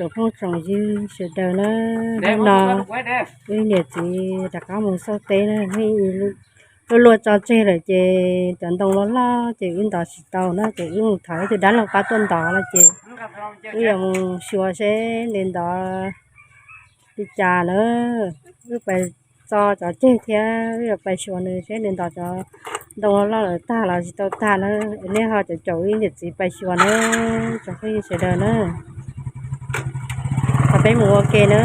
Tsoom phooj tsoom ywg sawv daws na, hnub no wb niam txiv rov qab mus xauj teb na, luaj luaj tso tseg lawm ces cov ntoo loj loj ces wb ntov tsis tau na, ces wb mus thov ib tug dab laug pab tuaj ntov no ces wb yuav mus xyuas seb nws ntov li cas na. Wb pais txo cov ceg thiab wb yuav pais xyuas nws seb nws ntov cov ntoo loj loj lawm tag los tsis tau tag na. Nej ho caum caum wb niam txiv pais xyuas na, tsoom phooj ywg sawv daws na. Thov peb mus ua ke na.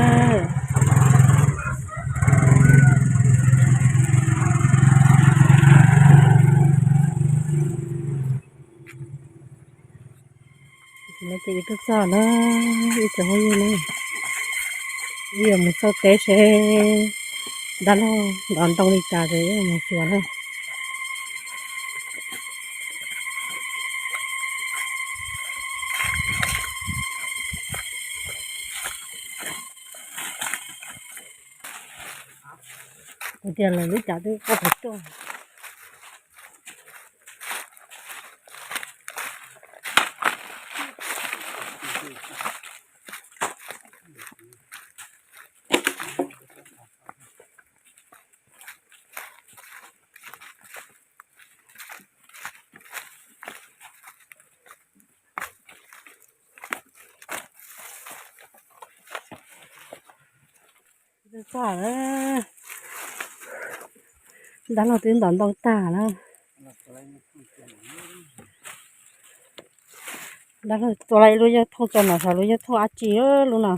Ces wb tuaj txog na, ib tsoom phooj ywg na, wb yuav mus xauj teb seb dab laug ntov ntoo li cas ces wb mus xyuas na. Kuv tias lawv lub cav twb koj puas tuaj. Txog na, dab laug twb ntov ntoo tag na. Dab laug tua lawm ib lub yawg thooj tso no, xyov lub yawg thooj dab tsi lub no.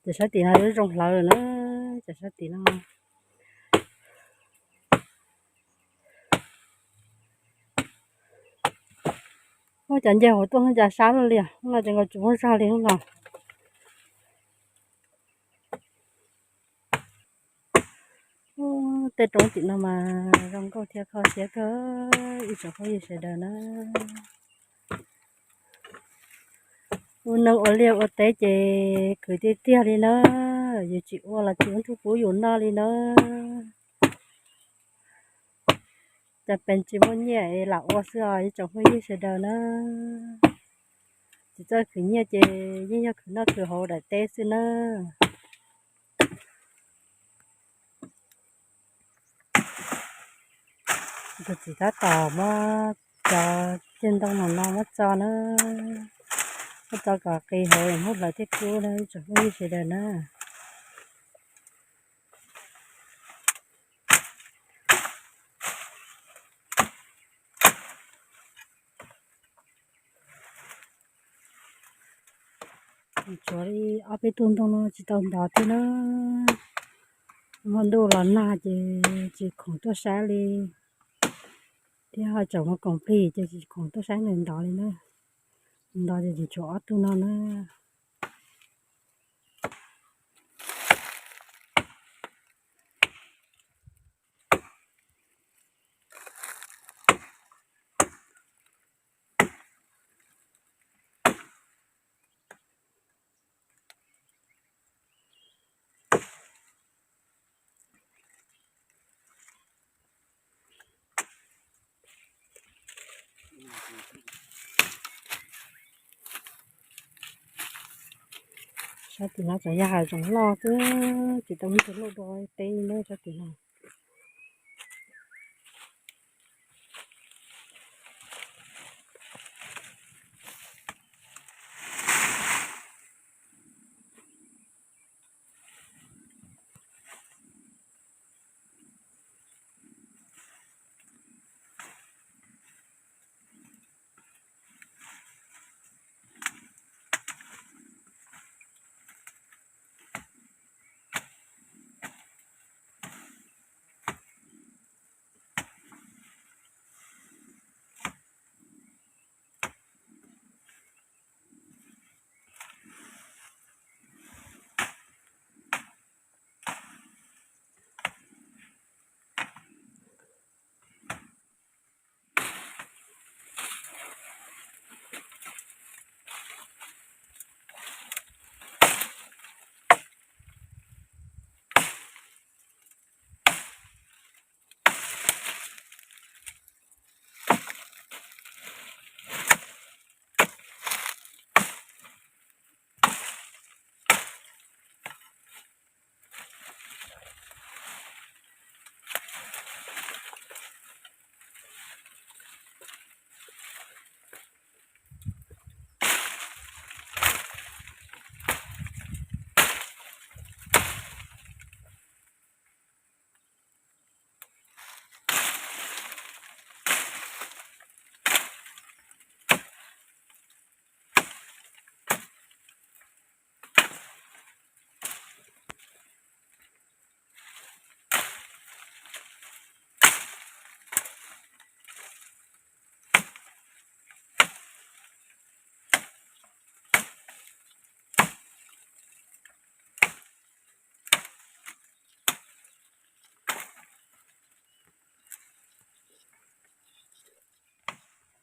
Ces sab tim no twb zoo hlawv lawm na, ces sab tim no. Ua cas nce hauv tuaj cas sab lawm li, hnub no ces nkaus tsis muaj zog li hnub no. Tej roob tim no mas zoo nkauj thiab kho siab kawg, ib tsoom phooj ywg sawv daws na. Ua neej ua liaj ua teb ces khwv tiag tiag li na, yus tsis ua los tsis muaj ib tug pub yus noj li na. Cas pes tsis muaj nyiaj es lam ua xwb os ib tsoom phooj ywg sawv daws na. Tsis txawj khwv nyiaj ces yeej yog khwv noj khwv haus daim teb xwb na. Tus txiv tab tom muab cov ceg ntoo no muab txo na, muab txo kom qis hauv es muab hlawv thiaj kub na ib tsoom phooj ywg sawv daws na. Tshuav li ob peb tug ntoo no tsis tau ntov thiab na. Hmo ntuj los nag ces tsis khoom tuaj saib li, thiab ho tsaus muaj koom plig ces tsis khoom tuaj saib nws ntov li na. Ntov ces tseem tshuav ob tug no na. Sab tim no tseem yog hav zoov loj xwb, tsis tau muaj tus luaj dua teb li na sab tim no.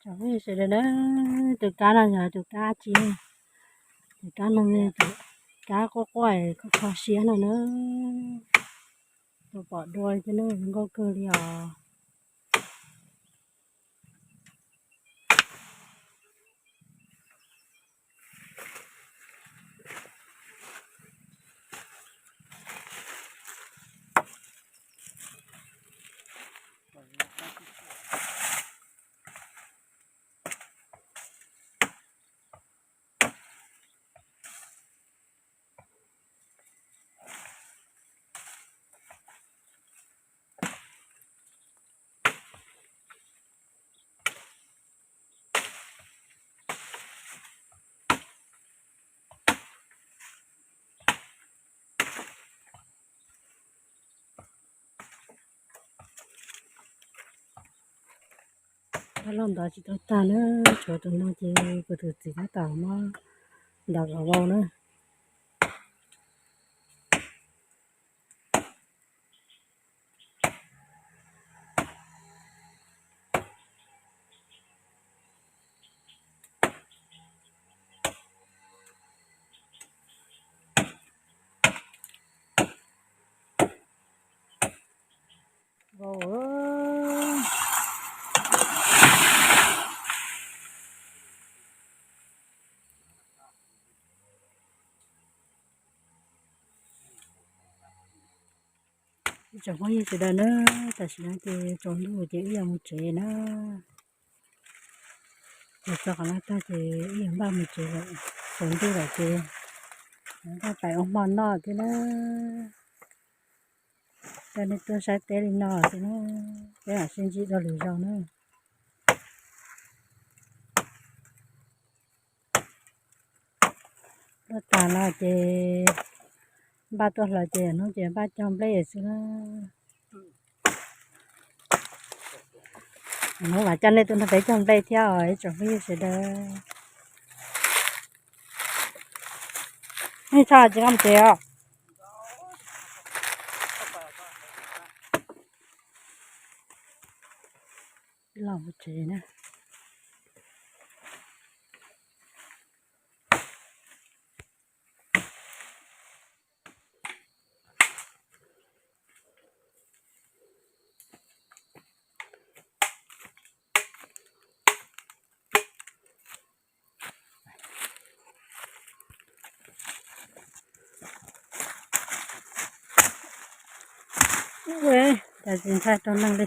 Sawv daws na, tus kab no yog tus kab tsi? Tus kab no yog tus kab quaj quaj kho kho siab no na. Tus pom dua thiab na, zoo nkauj kawg li os. Dab laug ntov tsis tau tag na, tshuav tus no ces kuv tus txiv tab tom muab ntov kom vau na. Ib tsoom phooj ywg sawv daws na, tam sim no ces tsaus ntuj ces wb yuav mus tsev na. Ces tso qhov no tag ces wb yuav npaj mus tsev lawm, tsaus ntuj lawm ces npaj pais ua hmo noj thiab na. Coj nej tuaj saib teb li no xwb na, peb mam sib ntsib dua lwm zaus na. Luaj tag no ces npaj tuaj hlawv ces hnub ces npaj cog nplej xwb na. Hnub mam coj nej tuaj nrog peb cog nplej thiab os ib tsoom phooj ywg sawv daws. Nej tshaj tsis nqa mus tsev os. Los mus tsev na. Cas tsis ntshai rau neeg li.